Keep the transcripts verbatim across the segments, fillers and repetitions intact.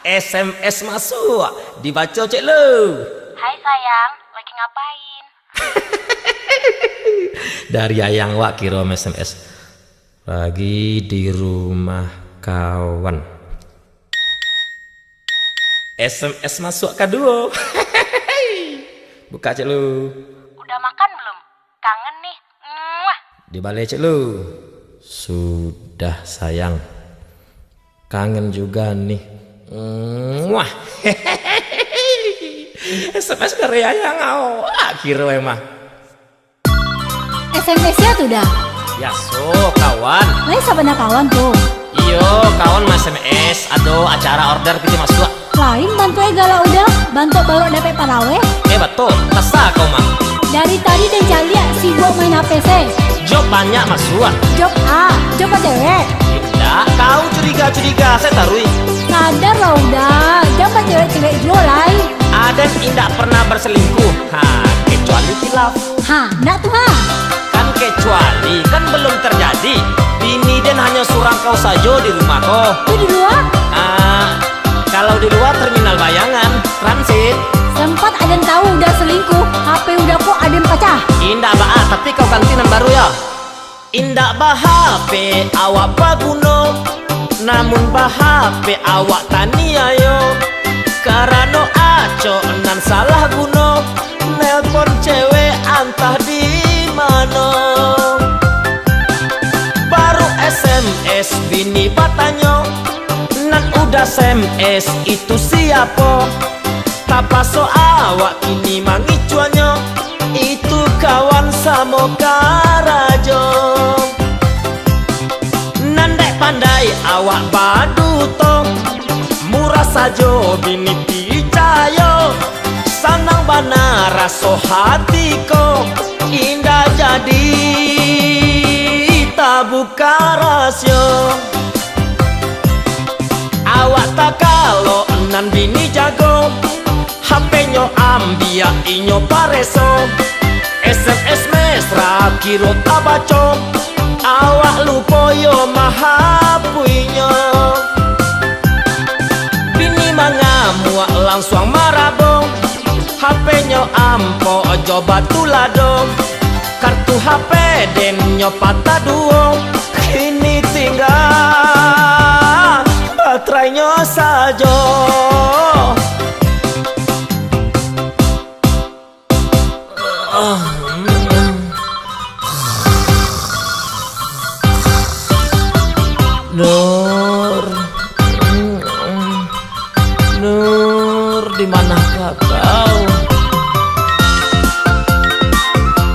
S M S masuak, dibaco cek lu. Hai sayang, lagi ngapain? Dari ayang wak kirim S M S. Lagi di rumah kawan. S M S masuak kaduo. Buka cek lu. Udah makan belum? Kangen nih. Muah. Dibaleh cek lu. Sudah sayang. Kangen juga nih. Muah. S M S dari ayang awak kirim emang. S M S ya tu dah. Yaso, kawan. Lain sabana kawan tu. Iyo, kawan ma-S M S, ado acara order pitih masuak. Lain bantuak e galak udah, bantuak baru dapek paraweh. Eh, batua, kasa kau mah. Dari tadi den caliak sibuk main H P se. Job banyak masuak. Job a, job a cewek. Indak, kau curiga-curiga se taruih. Sadar lah udah, jan bacewek-cewek juo lai. Aden indak pernah berselingkuh, ha, kecuali kilaf. Ha, ndak tu ha. Kan kecuali, kan belum terjadi. Bini den hanyo surang kau sajo di rumah ko. Tu di lua? Ah, kalau di lua terminal bayangan, transit. Sempat aden tahu udah selingkuh, H P udah ko aden pacah. Indak baa, tapi kau ganti nan baru yo. Indak ba-H P awak baguno, namun ba-H P awak taniayo. Karano acok nan salah guno, nelpon cewek antah di mano. Baru S M S bini batanyo, nan udah S M S itu siapo? Tapaso awak kini mangicuahnyo, itu kawan samo karajo. Nan dek pandai awak baduto, murah sajo bini picayo. Sanang bana raso hati ko, indak jadi tabuka rasio. Awak takalok nan bini jago, H P-nyo ambiak inyo pareso. S M S mesra kiro tabaco, awak lupo yo mahapuinyo. Bini mangamuak lansuang marabo, H P-nyo ampo jo batulado. Kartu H P den nyo patah duo, kini tingga baterainyo sajo. Nur, Nur, di manakah kau?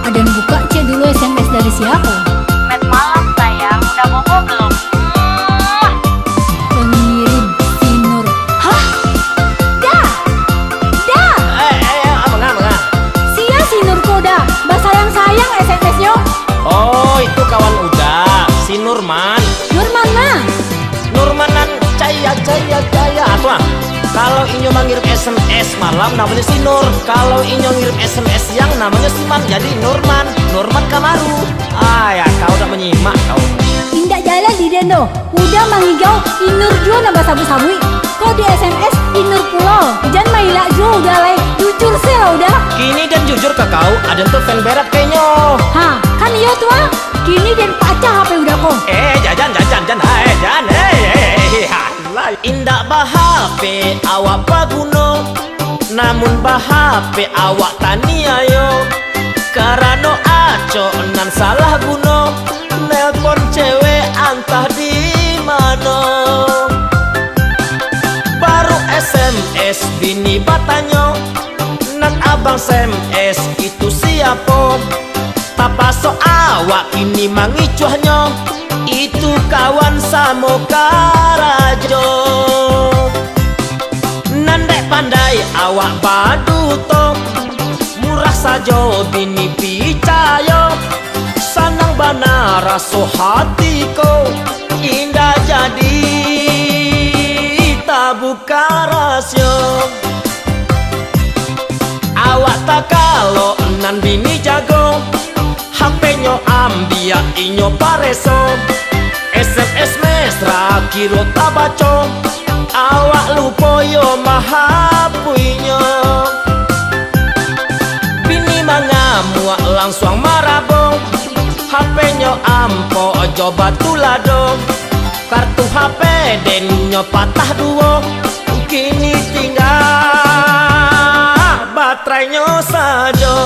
Aden buka cek dulu S M S dari siapo. Selamat malam sayang, udah bobo belum? Pengirim, si Nur. Hah? Da! Da! Eh, eh, eh, apa, apa, apa? Sia si Nur ko Da, basayang-sayang S M S-nyo. Oh, itu kawan Uda, si Nurman. Nurman mah? Nurman nan caya, caya, caya. Ah, tu ah. Kalau inyo mangirim S M S malam, namonyo si Nur. Kalau inyo ngirim S M S siang, namonyo si Man. Jadi Nurman, Nurman Kamaru. Ah, ya, kau dak manyimak, kau. Indak jaleh di den doh. Uda mangigau, Inur juo nan basabuik-sabuik. Kok di S M S, Inur pulo. Jan mailak juo Uda lai. Jujur se lah Uda. Kini den jujur ka kau, aden tu fan berat kainyo. Ha, kan iyo tu ah. Kini den pacah H P Uda ko. Eh, jan, jan, jan, jan, jan, eh, jan, eh, eh, eh, alah. Indak ba-H P awak baguno, namun ba-H P awak taniayo. Karano acok nan salah guno, nelpon cewek antah di mano. Baru S M S bini batanyo, nan abang S M S itu siapo? Tapaso awak kini mangicuahnyo, itu kawan samo karajo. Nan dek pandai awak baduto, murah sajo bini picayo. Sanang bana raso hati ko, indak jadi tabuka rasio. Awak takalok nan bini jago, H P-nyo ambiak inyo pareso. S M S mesra kiro tabaco, Awak lupo yo mahapuinyo. Bini mangamuak langsuang marabo. H P-nyo ampok jo batu lado. Kartu H P den nyo patah duo. Kini tingga baterainyo sajo.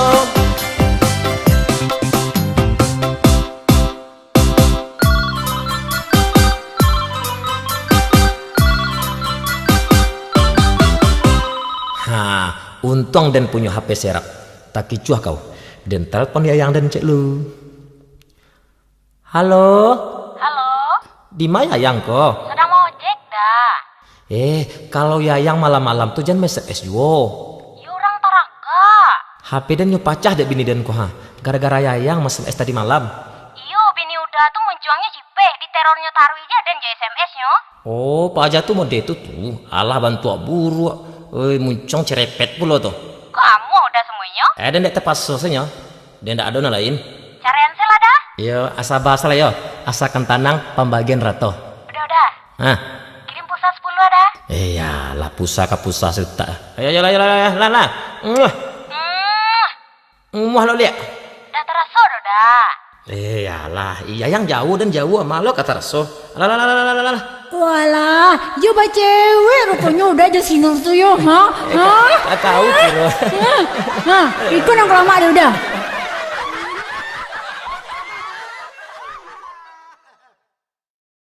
Ha, untuang den punyo H P serap. Takicuah kau. Den telpon ayang den cek lu. Halo? Halo? Di ma ayang ko? Sadang maojek, Da. Eh, kalau ayang malam-malam tu jan S M S juo. Iyo, urang taragak. H P den nyo pacah dek bini den ko, ha. Gara-gara ayang S M S tadi malam. Iyo, bini Uda tu muncuangnyo jipeh, diterornyo taruih ja den jo S M S-nyo. Oh, Pak Aja tu mode tu tu. Alah bantuak buruak. Oi, muncuang cerepet pulo tu. Kok amuah Uda samuanyo? Eh, den dek tapaso sajo. Den ndak ado nan lain. Carian se lah, Da. Iyo, asa basa lah yo. Asakan tanang, pambagian rato. Uda, Uda. Hah? Kirim pulsa sapuluah, Da. Eh, iyolah, pulsa ka pulsa sutak. Ayo, ayo, ayo, ayo, ayo, lah, lah. Muah. Muah. Muah lo liak. Ndak taraso doh, Da. Eh, iyolah, iyo nan jauah den jauah, ma lo ka taraso. Alah, alah, alah, alah, alah, alah. Walah, jo bacewek ruponyo Uda jo si Nur tu yo, ha? Ha? Eh, ka-, ka tahu kiro. Ha, ha, iko nan kalamak dek Uda.